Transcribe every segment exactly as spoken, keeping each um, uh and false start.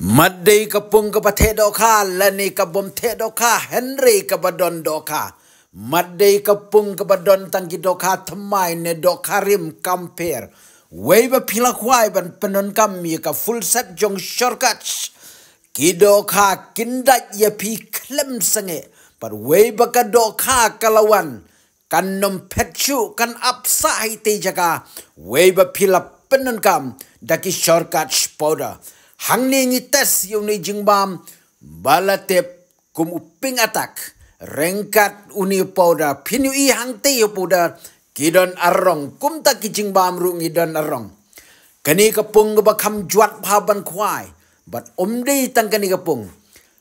Mat dei ka pung kaba theh dohkha lane ka bym theh dohkha, hynrei kaba don dohkha. Mat dei ka pung kaba don tang ki dohkha thymmai ne dohkha rim kam pher. Wei ba phi la khwai ban pyndonkam ïa ka full set jong shortcuts, ki dohkha kin dait ïa phi khlem sangeh. Bad wei ba ka dohkha ka la wan, kan nym phet shuh, kan ap sah ha itei i jaka, wei ba phi la pyndonkam da ki shortcuts powder. Hangne ngi test ïa une u jingbam ba la tip kum u pink attack. Ryngkat une u powder, phin ïohi hangtei ha u powder ki don ar rong, kumta ki jingbam ruh ngi don ar rong. Kane ka pung kaba kham jwat bha ban khwai. Bad ym dei tang kane ka pung.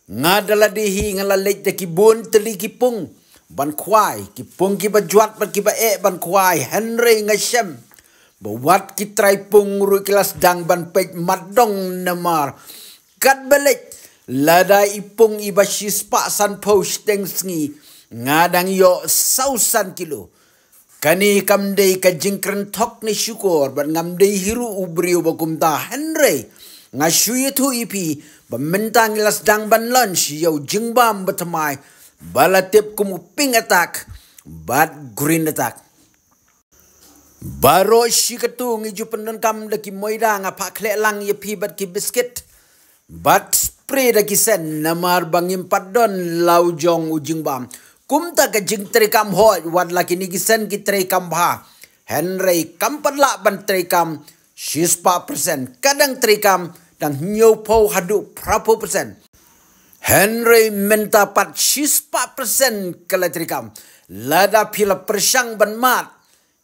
Nga da lade hi nga la leit da ki bun tylli ki pung ban khwai, ki pung kiba jwat bad kiba eh ban khwai, hynrei nga shem ba wat ki trai pung ruh ki la sdang ban peit mat dong namar katba leit, lada i pung iba shispah sanphew shiteng sngi, nga dang ïoh saw san kilo. Kane kam dei ka jingkren thok ne shukor bad ngam dei hi ruh u briew ba kumta, hynrei nga shu ïathuh ïa phi ba mynta ngi la sdang ban launch ïa u jingbam ba thymmai ba la tip kum u pink attack bad green attack. Baroh shi katto ngi ju pyndonkam da ki moida, nga phah khleh lang ïa phi bad ki biskit bad spray da ki sen, namar ba ngim pat don la u jong u jingbam. Kumta ka jingtreikam hoi, wat la kine ki sen ki treikam bha, hynrei kam pat lah ban treikam shispah percent. Ka dang treikam tang hynñiewphew haduh phraphew percent, hynrei mynta pat shispah percent ka la treikam. Lada phi la pyrshang ban mad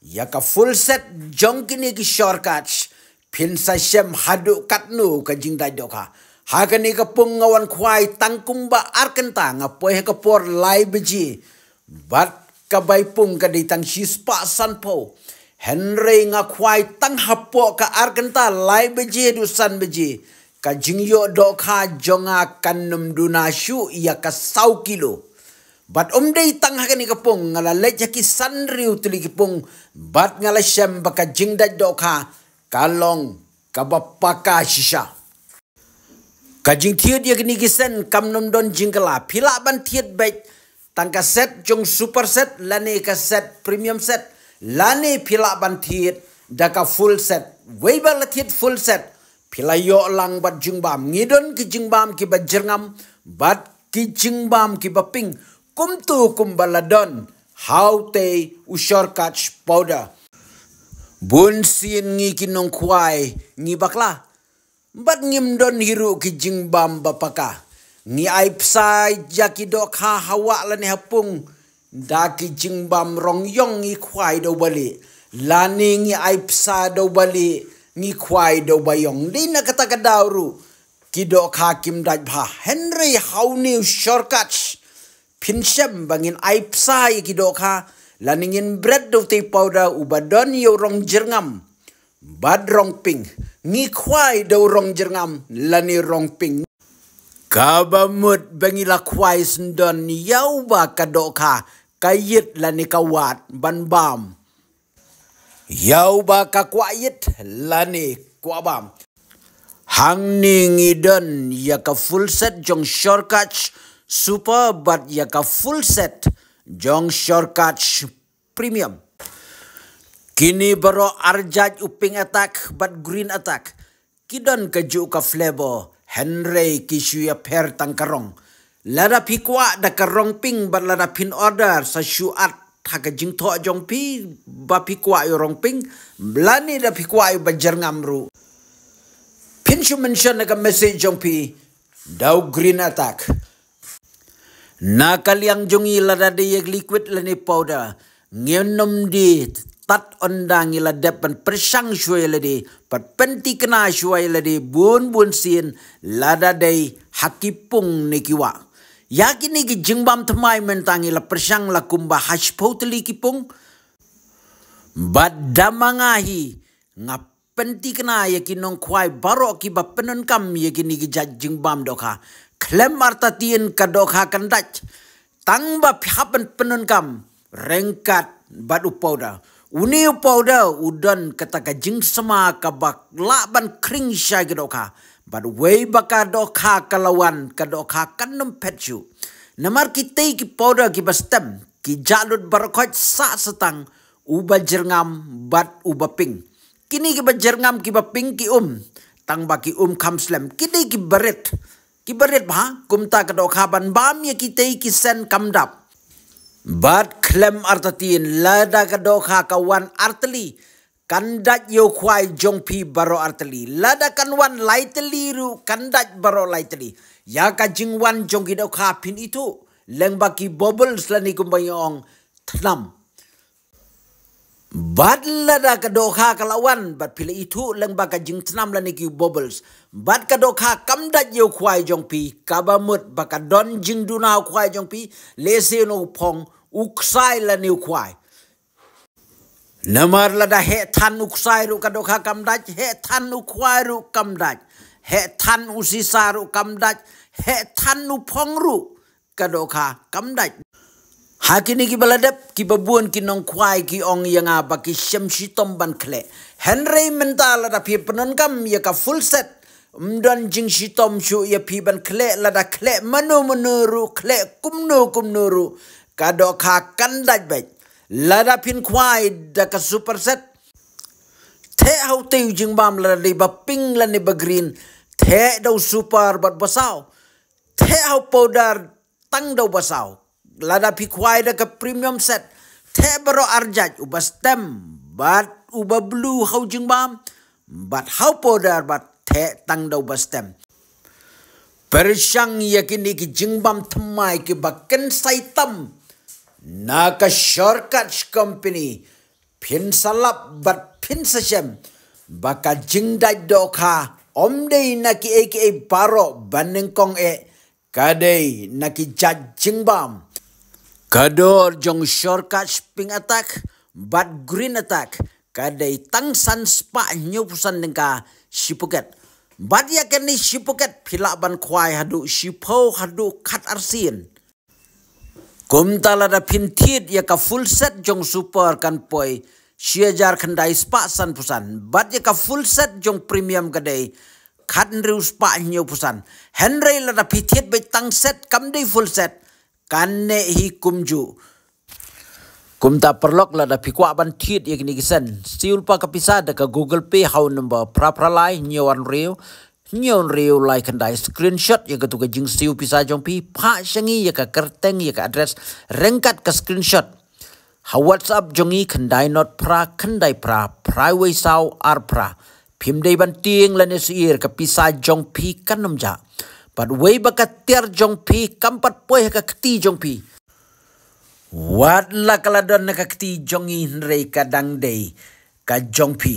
ïa ka full set jong kine ki shortcuts, phin sa shem haduh katno ka jingdait dohkha. Ha kane ka pung nga wan khwai tang kumba ar kynta, nga poi ha ka por lai baje. Bad ka bai pung ka dei tang shispah sanphew, hynrei nga khwai tang hapoh ka ar kynta, lai baje haduh san baje, ka jingïoh dohkha jong nga kan nym duna shuh ïa ka saw kilo. Bad ym dei tang ha kane ka pung, nga la leit ha ki san hynriew tylli ki pung bad nga la shem ba ka jingdait dohkha ka long kaba paka shisha. Ka jingthied ïa kine ki sen kam nym don jingkylla, phi lah ban thied beit tang ka set jong super set lane ka set premium set, lane phi lah ban thied da ka full set. Wei ba la thied full set, phi la ïoh lang bad jingbam. Ngi don ki jingbam kiba jyrngam bad ki jingbam kiba pink, kumto kumba la don ha utei u shortcuts powder. Bunsien ngi ki nongkhwai ngi bakla bad ngim don hi ruh ki jingbam ba paka. Ngi ai pisa ïa ki dohkha ha wah lane ha pung da ki jingbam rong ïong, ngi khwai da u balieh, lane ngi ai pisa da u balieh, ngi khwai da u baïong. Dei na kata ka daw ruh ki dohkha kim dait bha, hynrei ha une u shortcuts phin shem ba ngin ai pisa ïa ki dohkha lane ngin bret da utei powder uba don ïa u rong jyrngam bad rong pink. Ngi khwai da u rong jyrngam lane rong pink. Kaba mut ba ngi la khwai syndon ïa uba ka dohkha ka ïit lane ka wad ban bam, ïa uba ka kwah ïit lane kwah bam. Hangne ngi don ïa ka full set jong shortcuts super bad ïa ka full set jong shortcuts premium. Kine baroh ar jait, u pink attack bad green attack, ki don kajuh ka flavor, hynrei ki shu ïapher tang ka rong. Lada phi kwah da ka rong pink bad lada phin order, sa shu at ha ka jingthoh jong phi ba phi kwah ïa u rong pink lane da phi kwah ïa uba jyrngam ruh. Phin shu mention ha ka message jong phi da u green attack. Na ka liang jong ngi, lada dei ïa liquid lane powder, ngin nym die tad ynda ngi la dep ban pyrshang shuwa ïa lade bad pynthikna shuwa ïa lade bun bun sien lada dei ha ki pung ne ki wah. Ïa kine ki jingbam thymmai mynta ngi la pyrshang la kumba ha shiphew tylli ki pung. Bad da ma nga hi, nga pynthikna ïa ki nongkhwai baroh kiba pyndonkam ïa kine ki jait jingbam dohkha. Khlem artatien ka dohkha kan dait tang ba phi hap ban pyndonkam ryngkat bad u powder. Une u powder u don kata ka jingsma kaba lah ban khring sha ki dohkha Bad wei ba ka dohkha ka la wan, ka dohkha kan ym phet shuh. Namar kitei ki powder kiba stem, ki jah lut baroh khoit sah satang, uba jyrngam bad uba pink. Kine kiba jyrngam kiba pink ki um, tang ba ki um kham slem, ki dei kiba rit. Kiba rit bha, kumta ka dohkha ban bam ïa kitei ki scent kam dap. Bad khlem artatien, lada ka dohkha ka wan artylli, kan dait ïa u khwai jong phi baroh artylli. Lada kan wan lai tylli ruh kan dait baroh lai tylli. Ïa ka jingwan jong ki dohkha phin ithuh lyngba ki bubbles lane kumba ïa ong thnam. Bad lada ka dohkha ka la wan, bad phi la ithuh lyngba ka jingthnam lane ki bubbles. Bad ka dohkha kam dait ïa u khwai jong phi, kaba mut ba ka don jingduna u khwai jong phi, lehse u phong, u ksai lane u khwai. Namar lada heh than u ksai ruh ka dohkha kam dait, heh than u khwai ruh kam dait, heh than u sisa ruh kam dait, heh than u phong ruh ka dohkha kam dait. Ha kine kiba la dep, kiba bun ki nongkhwai ki ong ïa nga ba ki shem shitom ban khleh. Hynrei mynta lada phi pyndonkam ïa ka full set, ym don jingshitom shuh ïa phi ban khleh, lada khleh mano mano ruh, khleh kumno kumno ruh, ka dohkha kan dait beit. Lada phin khwai da ka super set, theh ha utei u jingbam, lada dei ba pink lane ba green, theh da u super bad ba saw. Theh ha u powder tang da uba saw. Lada phi khwai da ka premium set, theh baroh arjait, uba stem bad uba blue ha u jingbam, bad ha u powder bad theh tang da uba stem. Pyrshang ïa kine ki jingbam thymmai kiba kynsai tam na ka Shortcut Company, phin sa lap bad phin sa shem ba ka jingdait dohkha ym dei na kiei kiei baroh ba nyngkong eh, ka dei na ki jait jingbam. Ka dor jong Shortcut Pink Attack bad Green Attack ka dei tang san spah hynñiew phew san tyngka shi packet. Bad ïa kane shi packet phi lah ban khwai haduh shiphew haduh khatar sien. Kumta lada phin thied ïa ka full set jong super kan poi shi hajar khyndai spah san phew san. Bad ïa ka full set jong premium ka dei khathynriew spah hynñiew phew san. Hynrei lada phi thied beit tang set kam dei full set, kan neh hi kumjuh. Kumta paralok, lada phi kwah ban thied ïa kine ki scent, siew lypa ka pisa da ka Google Pay ha u number phra phra lai hynñiew ar hynriew hynñiew hynriew lai khyndai. Screenshot ïa katu ka jingsiew pisa jong phi, phah sha ngi ïa ka kyrteng, ïa ka address ryngkat ka screenshot ha WhatsApp jong ngi, khyndai nod phra khyndai phra phra wei saw ar phra. Phim dei ban tieng lane syier, ka pisa jong phi kan ym jah. Bad wei ba ka tiar jong phi kam pat poi ha ka kti jong phi. Wat la ka la don na ka kti jong ngi hynrei ka dang dei ka jong phi.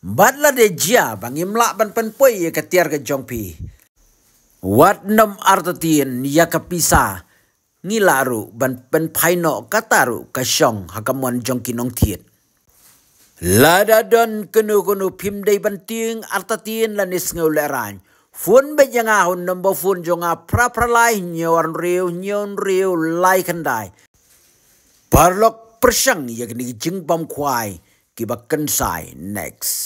Bad lada jia ba ngim lah ban pynpoi ïa ka tiar ka jong phi, wat nym artatien ïa ka pisa, ngi lah ruh ban pynphai noh kata ruh ka shong ha ka mon jong ki nongthied. Lada don kano kano, phim dei ban tieng artatien lane sngew lehraiñ. Phone beit ïa nga ha u number phone jong nga, phra phra lai hynñiew ar hynriew hynñiew hynriew lai khyndai. Paralok, pyrshang ïa kine ki jingbam khwai kiba kynsai. Next.